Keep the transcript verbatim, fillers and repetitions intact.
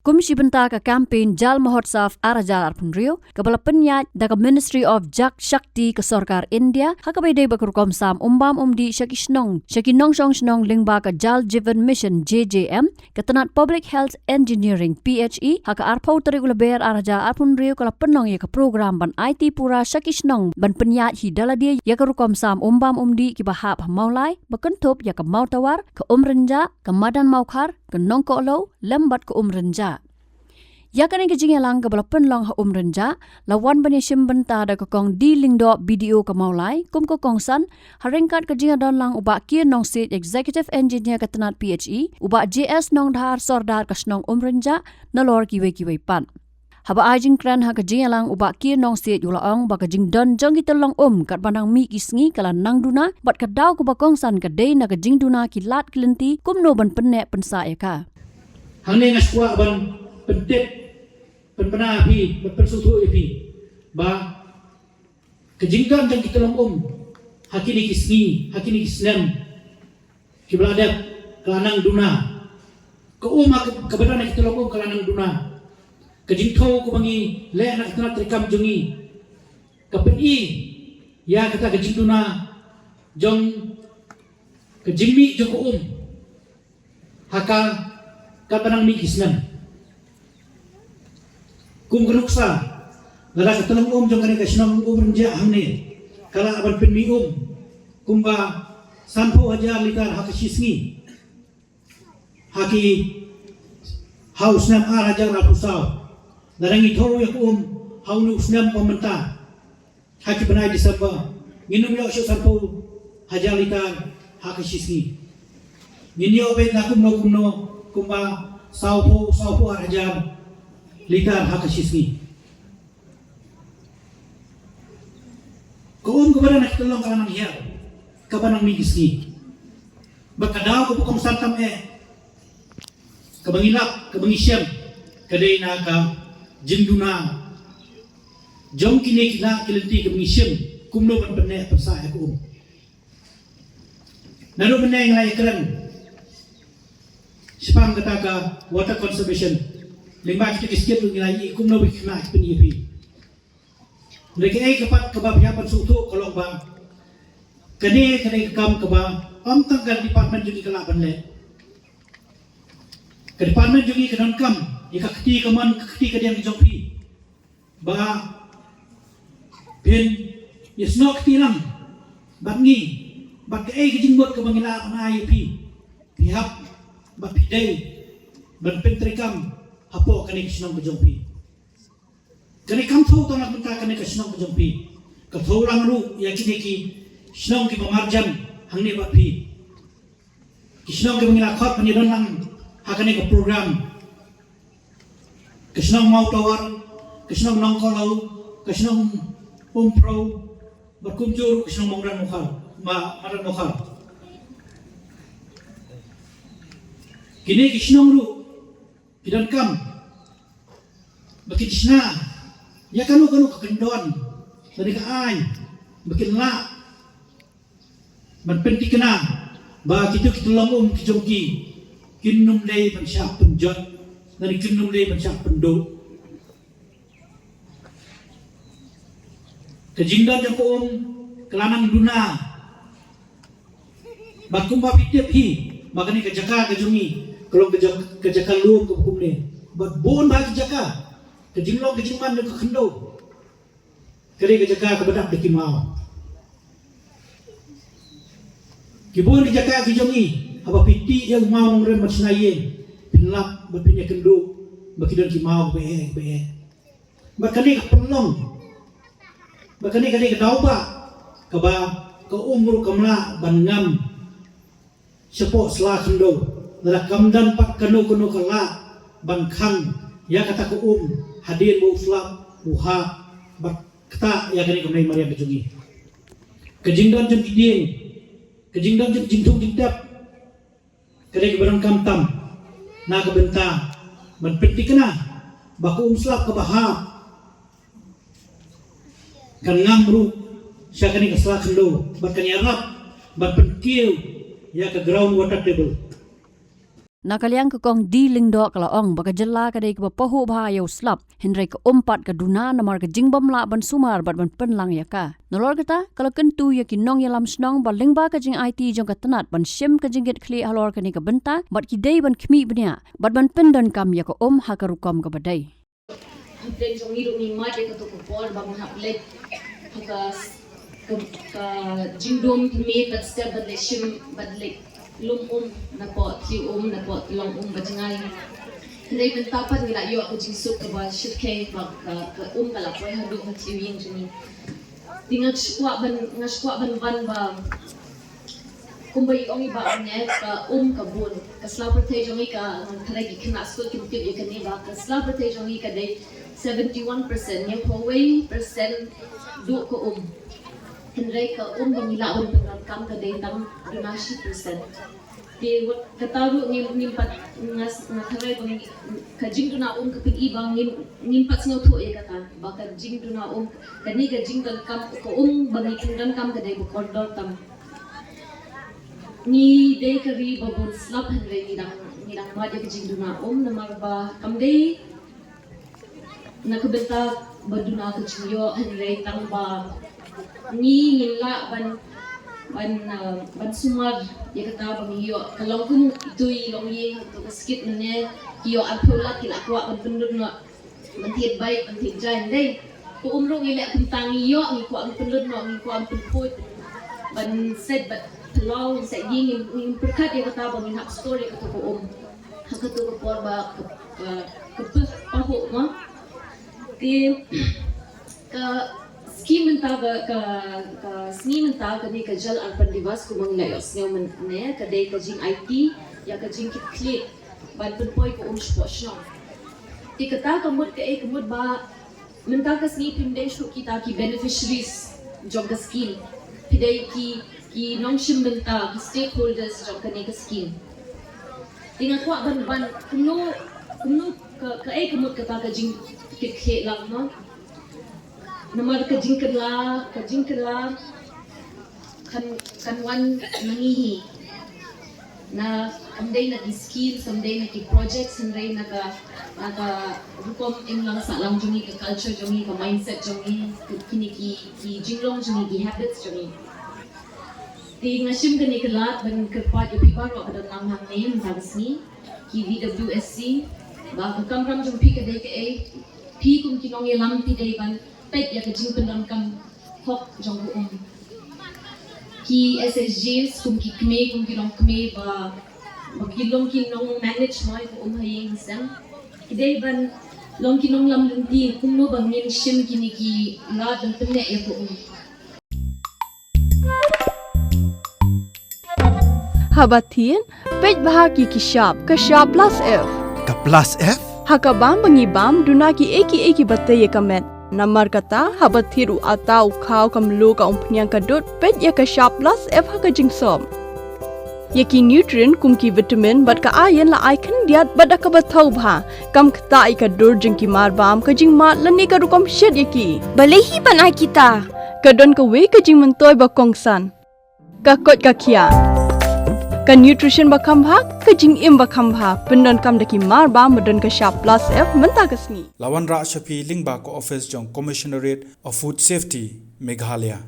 Kum shi bynta ka campaign Jal Mahotsav ar hajar arphew hynriew, kaba la pynïaid da ka Ministry of Jal Shakti ka Sorkar India, ha kaba ïadei bad ka rukom sam umbam umdih sha ki shnong, sha ki nongshong shnong lyngba ka Jal Jeevan Mission, J J M, ka tnat Public Health Engineering, P H E, ha ka arphew tarik u Lber ar hajar arphew hynriew ka la pynlong ïa ka program ban aiti pura sha ki shnong ban pynïaid hi da lade ïa ka rukom sam umbam umdih kiba hap ha Mawlai, ba kynthup ïa ka Mawtawar, ka Umrynjah, ka Madan Mawkhar, ka Nongkohlew, lem bad ka Umrynjah. Ïa kane ka jingïalang kaba la pynlong ha Umrynjah, la wan ban ïashim bynta da ka Kong D Lyngdoh, B D O ka Mawlai, kum ka kongsan, ha ryngkat ka jingïadon lang u Bah Kian Nongsiej, Executive Engineer ka tnat P H E, u Bah J S Nongdhar, Sordar ka shnong Umrynjah, nalor kiwei kiwei pat. Haba ai jingkren ha ka jingïalang u Bah Kian Nongsiej u la ong ba ka jingdon jong ki tyllong um katba nang mih ki sngi ka la nang duna, bad ka daw kaba kongsan ka dei na ka jingduna ki lad ki lynti kumno ban pynneh pynsah ïa ka. Hangne nga shu kwah ban pyntip, pynbna ïa phi, ban pynsngewthuh ïa phi ba ka jingdon jong ki tyllong um ha kine ki sngi, ha kine ki snem kiba la dep, ka la nang duna. Ka um ha ka, kaba don ha ki tyllong um ka la nang duna. Ka jingthew kaba ngi leh na ka tnat treikam jong ngi ka pyni ïa kata ka jingduna jong ka jingmih jong ka um ha ka, katba nang mih ki snem. Kum ka nuksa, lada ka tyllong um jong kane ka shnong Umrynjah hangne ka lah ban pynmih um kumba sanphew hajar litar ha ka shi sngi, ha ki, ha u snem ar hajar arphew saw, lada ngi thew ïa ka um ha une u snem ba mynta, ha ki bnai December, ngin ym ïoh shuh sanphew hajar litar ha ka shi sngi. Ngin ïoh beit na kumno kumno kumba sawphew, sawphew ar hajar litar ha ka shi sngi. Ka um kaba don ha ki tyllong ka la nang hiar, kaba nang mih ki sngi. Bad ka daw kaba kongsan tam eh, kaba ngi lap, kaba ngi shem, ka dei na ka jingduna jong kine ki lad ki lynti kaba ngi shem kumno ban pynneh pynsah ïa ka um. Naduh mynne ngi la ïakren shaphang kata ka water conservation, lyngba kita ki state ruh ngi la ïohi kumno ba ki khynnah ki pyni ïa phi. Hynrei kaei ka pat kaba phi hap ban sngewthuh ka long ba kane, kane ka kam kaba ym tang ka department jong ngi ka lah ban leh. Ka department jong ngi ka donkam ïa ka kti kamon, ka kti kadiang ka jong phi, ba phin ïasnoh kti lang bad ngi, bad kaei ka jingmut kaba ngi lah ban ai ïa phi, phi hap bad phi dei ban pyntreikam hapoh kane ka shnong ka jong phi. Kane kam thew tang na ka bynta kane ka shnong ka jong phi, ka thew lang ruh ïa kine ki shnong kiba marjan hangne bad phi, ki shnong kiba ngi la khot ban ïadon lang ha kane ka program, ka shnong Mawtawar, ka shnong Nongkohlew, ka shnong Umphrew, bad kumjuh ruh ka shnong Madan Mawkhar, Ma-, Madan Mawkhar. Kine ki shnong ruh ki donkam ba kin shna ïa kano kano ka kyndon lane ka aiñ ba kin lah ban pynthikna ba kito ki tyllong um ki jong ki kin ym dei ban shah pynjot lane kin ym dei ban shah pynduh. Ka jingdon jong ka um ka la nang duna. Bad kumba phi tip hi ba kane ka jaka ka jong ngi ka long ka jaka, ka jaka lum kaba kumne. Bad bun bah ki jaka, ka jinglong ka jingman jong ka khyndew ka dei ka jaka kaba dap da ki maw. Ki bun ki jaka ki jong ngi, haba phi tih ïa u maw nongrim ban shna ïing, phin lap bad phin ïakynduh ba ki don ki maw ba eh, ba eh. Bad kane ka pynlong, bad kane ka dei ka daw ba kaba ka um ruh kam lah ban ngam shapoh sla khyndew, lada kam don pat kano kano ka lad ban khang ïa kata ka um hadien ba u slap u hap bad ktah ïa kane ka mei mariang ka jong ngi. Ka jingdon jong ki dieng, ka jingdon jong ki jingthung jingtep, ka dei kaba donkam tam na ka bynta ban pynthikna ba ka um slap kaba hap kan ngam ruh sha kane ka sla khyndew bad kan ïarap ban pynkiew ïa ka ground water table. Na ka liang ka Kong D Lyngdoh ka la ong ba ka jylla ka dei kaba pahuh bha ïa u slap, hynrei ka um pat ka duna namar ka jingbym lah ban sumar bad ban pynlang ïa ka. Nalor kata, ka la kyntu ïa ki nongïalam shnong ba lyngba ka jingaiti jong ka tnat ban shim ka jingkitkhlieh halor kane ka bynta, bad ki dei ban khmih bniah bad ban pyndonkam ïa ka um ha ka rukom kaba dei. Hapdeng jong ngi ruh ngi mad ïa kato ka por ba ngi hap leit ha ka, ka, ka jingdum pynmih bad step bad leit shim bad leit lum um napoh thliew um, napoh tyllong um ba jngai. Hynrei mynta pat ngi la ïoh ka jingsuk kaba shyrkhei ba ka, ka um ka la poi haduh ha thliew ïing jong ngi. Te nga shu kwah ban, nga shu kwah ban wan ba kumba i ong i Bah mynne, ka um ka bun. Ka sla pyrthei jong ngi, ka, nga tharai ki khynnah skul kim tip ïa kane ba ka sla pyrthei jong ngi ka dei seventy one percent, hynñiewphew wei percent duh ka um. Hynrei ka um ba ngi lah ban pyndonkam ka dei tang duna shi percent. Te wat kata ruh ngim, ngim pat, nga, nga tharai ba ngi, ka jingduna um ka pyni ba ngim, ngim pat sngewthuh ïa kata ba ka jingduna um, kane ka jingdonkam ka um ba ngi pyndonkam ka dei ba kordor tam. Ngi dei ka ri ba bun slap, hynrei ngi dang, ngi dang mad ïa ka jingduna um namar ba kam dei na ka bynta ba duna ka jingïoh, hynrei tang ba ngi, ngin lah ban, ban, uh, ban sumar ïa kata ba ngi ïoh. Ka long kum itu i longïing ha kato ka skit mynne, ki ïoh arphew lak ki la kwah ban pynlut noh ban thied bike, ban thied jaiñ, dei. Ka um ruh ngi leh kumta, ngi ïoh, ngi kwah ban pynlut noh, ngi kwah ban pynphuid ban set bad phyllaw, set ïing, ngin, ngin pyrkhat ïa kata ba ngin hap store ïa kato ka um ha kato ka por ba ka, ka, ka pah, pahuh mo. Te ka sngi mynta, ka, ka, ka sngi mynta kane ka Jal Arpan Diwas kumba ngi la ïohsngew mynne ka dei ka jingaiti ïa ka jingkitkhlieh ban pynpoi ka um shapoh shnong. Te kata ka mut kaei? Ka mut ba mynta ka sngi phim dei shuh kita ki beneficiaries jong ka scheme. Phi dei ki, ki nongshim bynta, ki stakeholders jong kane ka scheme. Te nga kwah ban, ban kumno, kumno ka, kaei ka mut kata ka jingkitkhlieh lang mo. Namar ka jingkylla, ka jingkylla kan, kan wan na ngi hi. Na, kam dei na ki skills, kam dei na ki projects, hynrei na ka, na ka rukom imlang sahlang jong ngi, ka culture jong ngi, ka mindset jong ngi, ki, kine ki, ki jinglong jong ngi, ki habits jong ngi. Te nga shim kane ka lad ban kyrpad ïa phi baroh ba don lang hangne mynta ka sngi, ki V W S C, ba ka kamram jong phi ka dei kaei, phi kum ki nongïalam phi dei ban peit ïa ka jingpyndonkam hok jong ka um. Ki S H Js kum ki kmie, kum ki longkmie ba, ba ki long ki nong manage mo ïa ka um ha ïing ha sem, ki dei ban long ki nonglam lynti kumno ba ngin shim kine ki lad ban pynneh ïa ka um. Haba thied, peit bha ki, ki shap, ka shap plus F. Ka plus F? Ha ka bam ba ngi bam, duna kiei kiei kiba tei ïa ka met. Namar kata, haba thied u atta, u khaw, ka mluh, ka umphniang, ka dud, peit ïa ka shap plus F ha ka jingsop. Ïa ki nutrient kum ki vitamin bad ka iron la ai khyndiat bad da kaba thaw bha. Kam ktah ïa ka dur jong ki marbam, ka jingmad lane ka rukom shet ïa ki. Balei hi ban ai kita? Ka don kawei ka jingmyntoi ba kongsan. Ka koit ka khiah. Ka nutrition ba kham bha, ka jingim ba kham bha, pyndonkam da ki marbam ba don ka shap plus F mynta ka sngi. La wanrah sha phi lyngba ka office jong Commissionerate of Food Safety, Meghalaya.